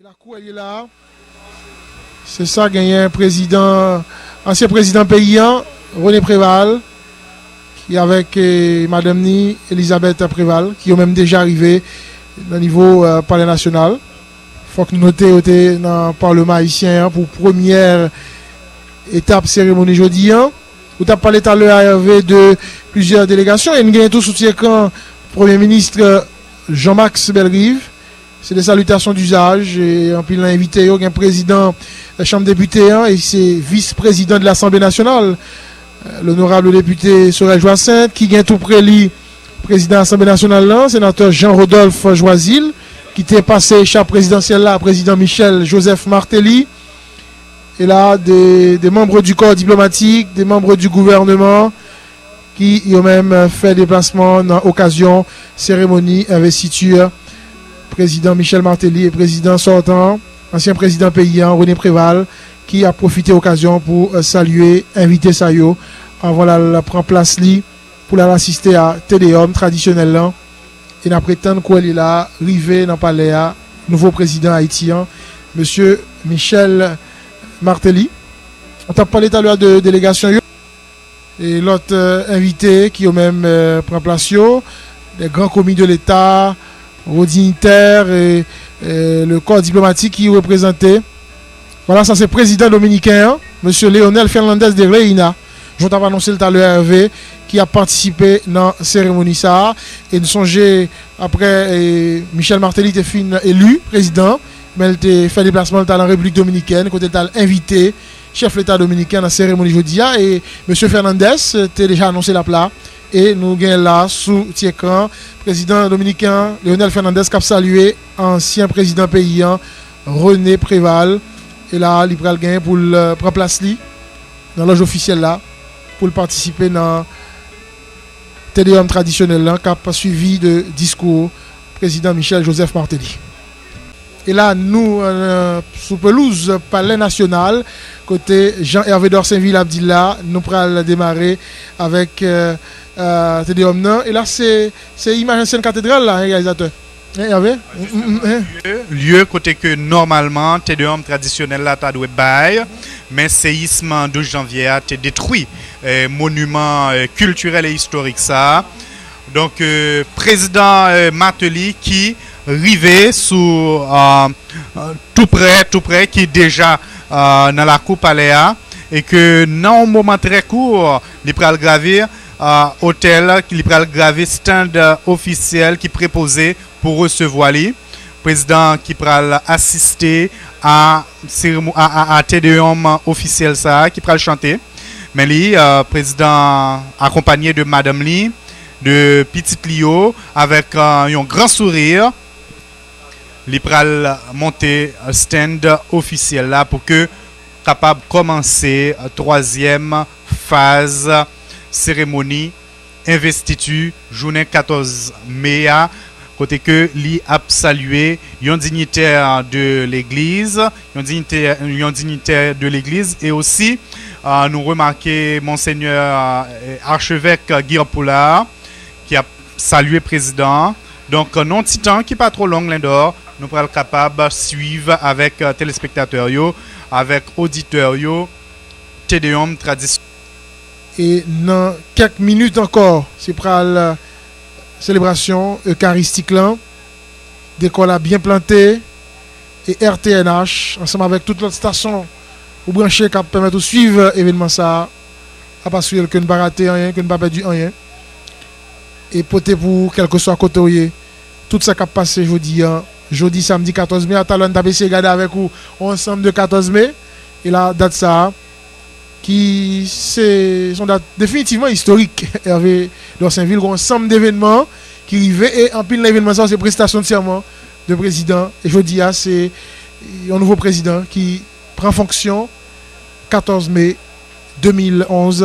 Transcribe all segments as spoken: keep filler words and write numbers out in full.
Lakou a ye la, se sa, genyen prezidan, ansyen prezidan peyi an, René Préval, ki avèk, eh, madanm ni, Elizabeth Préval, ki yo menm deja rive nan nivo, eh, Palè Nasyonal. Fòk nou note yo te nan Palman ayisyen an pou premyè etap seremoni jodi an. Ou t ap pale talè a, Hervé, de plizyè delegasyon, e n genyen tou sou ti ekran Premye Minis Jean-Max Bellerive. Se de salitasyon dizaj, e anpil nan envite yo, gen prezidan Chanm Depite an, e se vis prezidan de Lasanble Nasyonal, Lonorab Depite Sorel Joissaint, ki gen tou pre li prezidan Lasanble Nasyonal lan, senatè Jean Rodolphe Joisil, ki te pase echap prezidansyèl la a prezidan Michel Joseph Martelly. E la, de, de manm di kò diplomatik, de manm di gouvènman, ki yo menm, eh, fè deplasman nan okazyon seremoni envestiti prezidan Michel Martelly e prezidan sòtan, ansyen prezidan peyi an, René Préval, ki ap pwofite okazyon pou, eh, salye envite sa yo anvan l al pran plas li pou l al asiste a Te Deum tradisyonèl lan. E n ap ret tann kou li la rive nan palè a, nouvo prezidan Ayiti an, mesye Michel Martelly. Ou t ap pale talè de delegasyon yo. E lòt, eh, envite ki yo menm, eh, pran plas yo, de gran komi de Leta, wo dignitè, e, e le kò diplomatik ki reprezante. Vwala, sa se prezidan dominiken an, mesye Leonel Fernandez de Reina, jan w t ap anonse l talè a, Hervé, ki ap patisipe nan seremoni sa a. E n sonje, apre, e, Michel Martelly te fin eli prezidan, men l te fè deplasman, l t al an Repiblik Dominikèn, kote l t al envite chèf Leta dominiken nan seremoni jodi a, e mesye Fernandez te deja anonse l ap la, e nou gen la sou ti ekran, prezidan dominiken an, Leonel Fernandez, k ap salye ansyen prezidan peyi an, René Préval, e la, li pral gen pou l, eh, pran plas li nan lòj ofisyèl la, pou l patisipe nan Te Deum tradisyonèl lan, k ap swivi de diskou prezidan Michel Joseph Martelly. E la, nou, eh, sou pelouz Palè Nasyonal, kote Jean Hervé Dorsainville ap di l la, nou pral demare avèk, eh, eh, Te Deum nan. E la, se, se imaj ansyen katedral la, hein, reyalizatè. Hein, Hervé? Lye, lye kote ke nòmalman Te Deum tradisyonèl la ta dwe bay, men seyism douz janvye a te detwi, eh, moniman, eh, kiltirèl e istorik sa a. Donk, eh, prezidan, eh, Martelly ki rive sou, ah, ah, tou prè, tou prè, ki deja, ah, nan lakou palè a, e ke nan yon moman trè kou, li pral grave, ah, otèl, li pral grave stand, ah, ofisyèl ki prepoze pou resevwa li. Prezidan ki pral asiste a seremo-, a, a, a Te Deum ofisyèl sa a ki pral chante. Men li, eh, prezidan akonpanye de madanm li, de pitit li yo, avèk, eh, yon gran souri, li pral monte stand ofisyèl la pou ke kapab kòmanse twazyèm faz seremoni envestiti jounen katòz me a, kote ke li ap salye yon dignitè de legliz, yon dignitè, yon dignitè de legliz, e osi, ah, nou remake Monsenyè, eh, Archevèk Guy Poulard, ki ap salye prezidan an. Donk, nan yon ti tan ki pa twò long, Lendor, nou pral kapab swiv avèk, eh, telespektatè yo, avèk oditè yo, Te Deum tradisyonèl. E nan kèk minit ankò, se pral, eh, selebrasyon ekaristik lan. Dekò la byen plante. E R T N H, ansanm avèk tout lòt estasyon ou branche k ap pèmèt ou swiv, eh, evènman sa a, ap asire l ke n pa rate anyen, ke n pa pèdi anyen. E pote pou ou, kèlkeswa kote w ye, tout sa k ap pase jodi an, jodi samdi katòz me a. Talè a n t ap eseye gade avèk ou yon ansanm de katòz me. E la, dat sa a, ki se, se yon dat definitivman istorik, Hervé Dorsainville, gen yon ansanm devènman ki rive, e anpil nan evènman sa yo se prestasyon sèman de prezidan. E jodi a, se yon nouvo prezidan ki pran fonksyon katòz me de mil onz,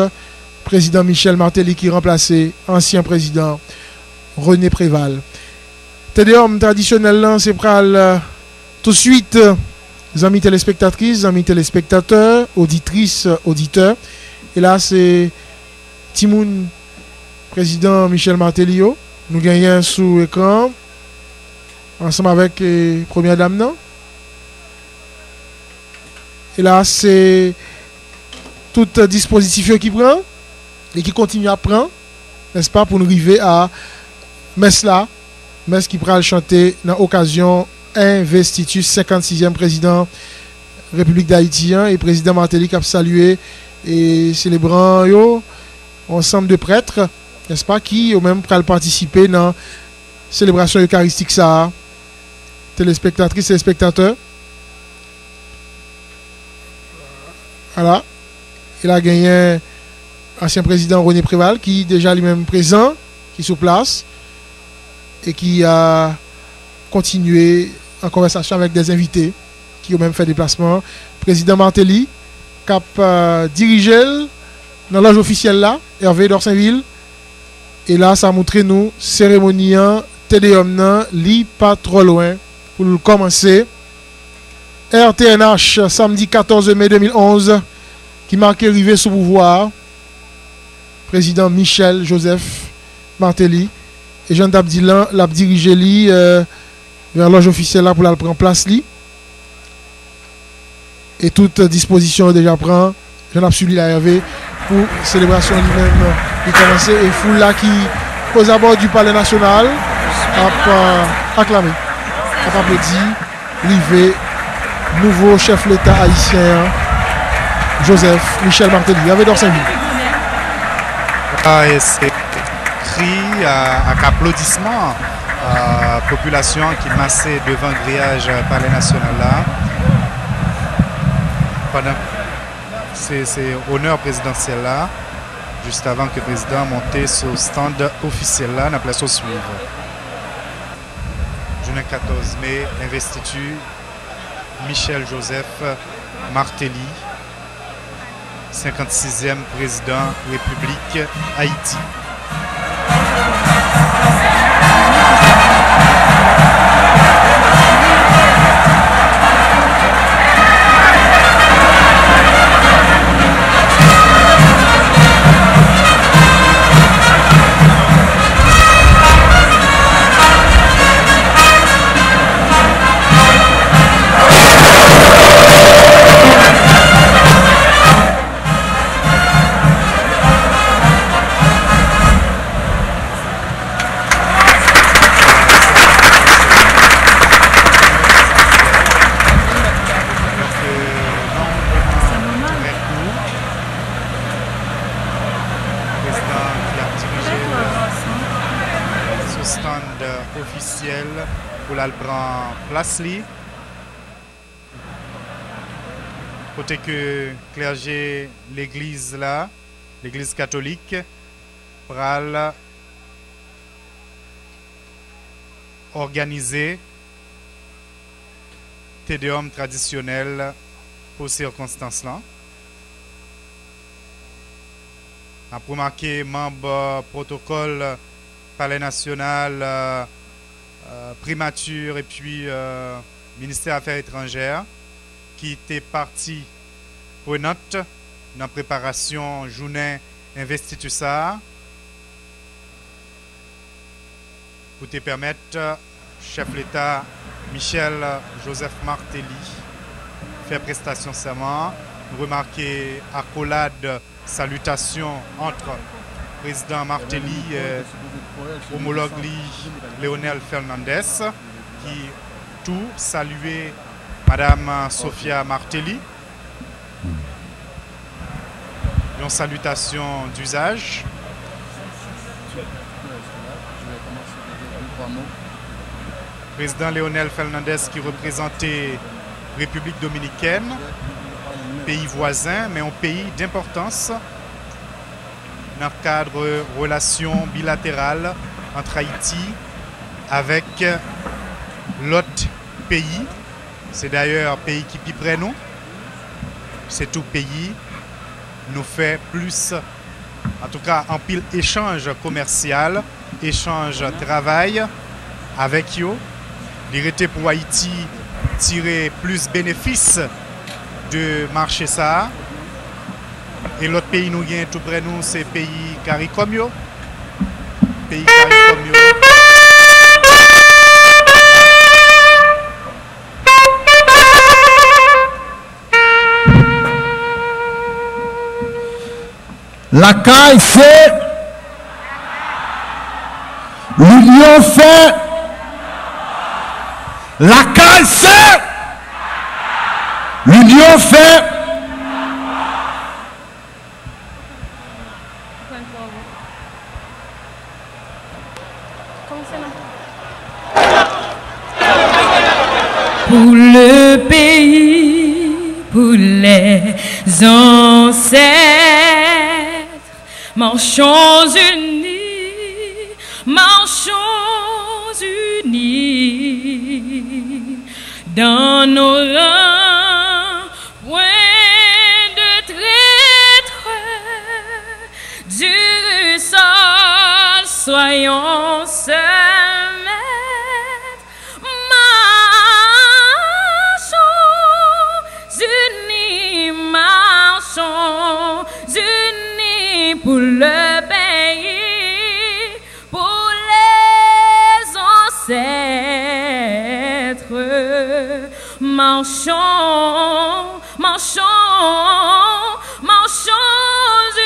prezidan Michel Martelly ki ranplase ansyen prezidan René Préval. Te Deum tradisyonèl lan, se pral, eh, touswit, eh, zanmi telespektatris, zanmi telespektatè, oditris, oditè. E la, se timoun prezidan Michel Martelly yo. Nou genyen sou ekran, ansanm avèk, eh, premyè dam nan. E la, se tout dispozitif yo ki pran e ki kontinye ap pran, nèspa, pou n rive a mès la, mès ki pral chante nan okazyon envestiti senkann sizyèm prezidan Repiblik Dayiti an, e prezidan Martelly k ap salye e selebran yo, yon ansanm de prèt, nèspa, ki yo menm pral patisipe nan selebrasyon ekaristik sa a. Telespektatris, telespektatè, ala, e la genyen ansyen prezidan René Préval ki deja li menm prezan, ki sou plas e ki a kontinye an konvèsasyon avèk de envite ki yo menm fè deplasman. Prezidan Martelly k ap, euh, dirije l nan lòj ofisyèl la, Hervé Dorsinville. E la, sa montre nou seremoni an, Te Deum nan, li pa twò lwen pou l kòmanse. R T N H, samdi katòz me de mil onz, ki make rive sou pouvwa a, prezidan Michel Joseph Martelly. E jan n t ap di lan, l ap dirije li, euh, vè lòj ofisyèl la pou l al pran plas li. E tout dispozisyon yo deja pran, jan n ap swiv li la, Hervé, pou selebrasyon li menm li kòmanse. E foul la ki ozabò di Palè Nasyonal ap, euh, aklame, ap aplodi rive nouvo chèf leta ayisyen an, Joseph Michel Martelly. Hervé Dorsinville. Ah, e se kri, euh, ak aplodisman, euh, popilasyon an ki mase devan griyaj, euh, Palè Nasyonal la. Pandan se, se onè prezidansyèl la, jis avan ke prezidan monte sou stand ofisyèl la nan plas Oswiv. Jounen katòz me, envestiti Michel Joseph Martelly, senkann sizyèm prezidan Repiblik Ayiti. Prezidan ki ap dirije l sou stand ofisyèl pou l al pran plas li. Kote ke klèje legliz la, legliz katolik, pral òganize Te Deum tradisyonèl pou sikonstans lan. N ap remake manm, euh, pwotokòl Palè Nasyonal, euh, euh, Primati epi, euh, Ministè Afè Etranjè ki te pati prenant nan preparasyon jounen envestiti sa a pou te pèmèt chèf leta Michel Joseph Martelly fè prestasyon sèman an. Nou remake akolad, salitasyon ant prezidan Martelly, euh, omològ li Leonel Fernandez, ki tou salye madam Sofia Martelly. Yon salitasyon dizaj. Prezidan Leonel Fernandez ki reprezante Repiblik Dominikèn, peyi vwazen, men yon peyi denpòtans nan kad relasyon bilateral ant Ayiti avèk lòt peyi. Se dayè peyi ki pi prè nou. Se tou peyi nou fè plis, antouka, anpil echanj komèsyal, echanj travay avèk yo. Li rete pou Ayiti tire plis benefis de mache sa a. E lòt peyi nou gen tou prè nou, se peyi Karikòm yo. Peyi Karikòm yo. Lakay se linyon fè. Lakay se linyon fè. Pour le pays, pour les ancêtres, marchons unis, marchons unis dans nos rangs. Point de traître du sol, soyons seuls maîtres. Marchons unis, marchons unis pour le pays, pour les ancêtres. Marchons, marchons, marchons unis.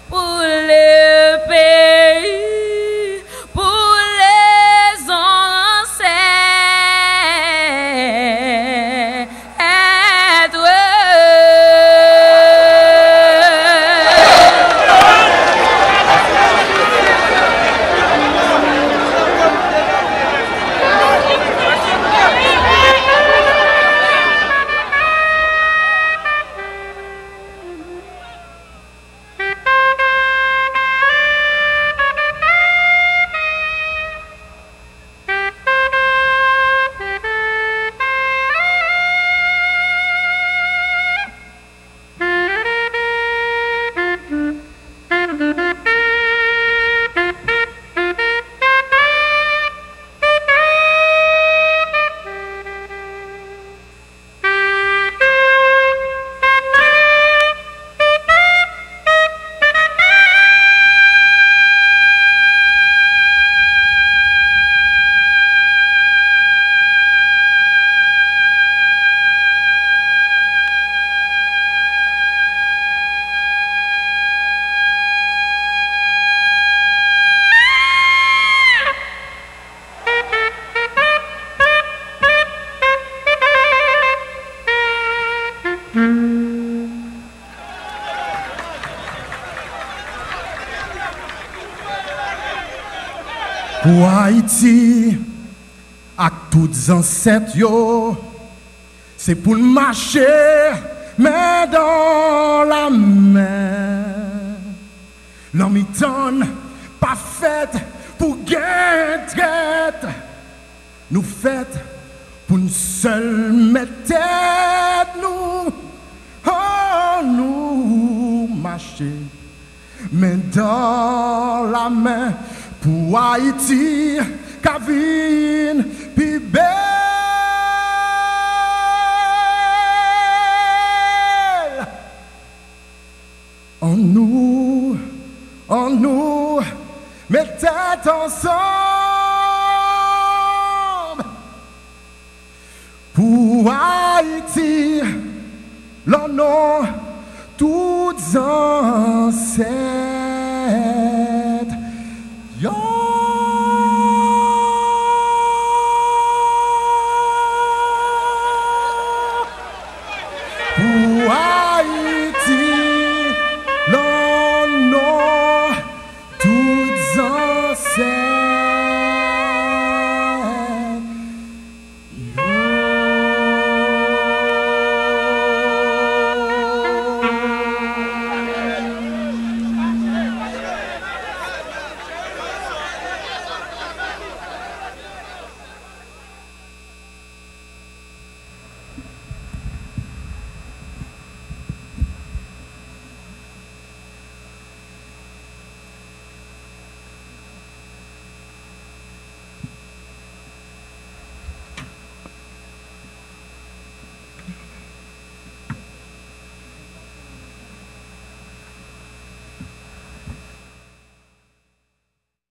Pour le pays, pour les ancêtres. Pou Ayiti ak tout zansèt yo, se pou n mache men dan la men. Lanmitan pa fèt pou gen trèt. Nou fèt pou n sèl mèt tèt nou. An nou mache men dan la men pou Ayiti ka vin pi bèl. An nou, an nou met tèt ansanm pou Ayiti, lan non tout zansèt yo.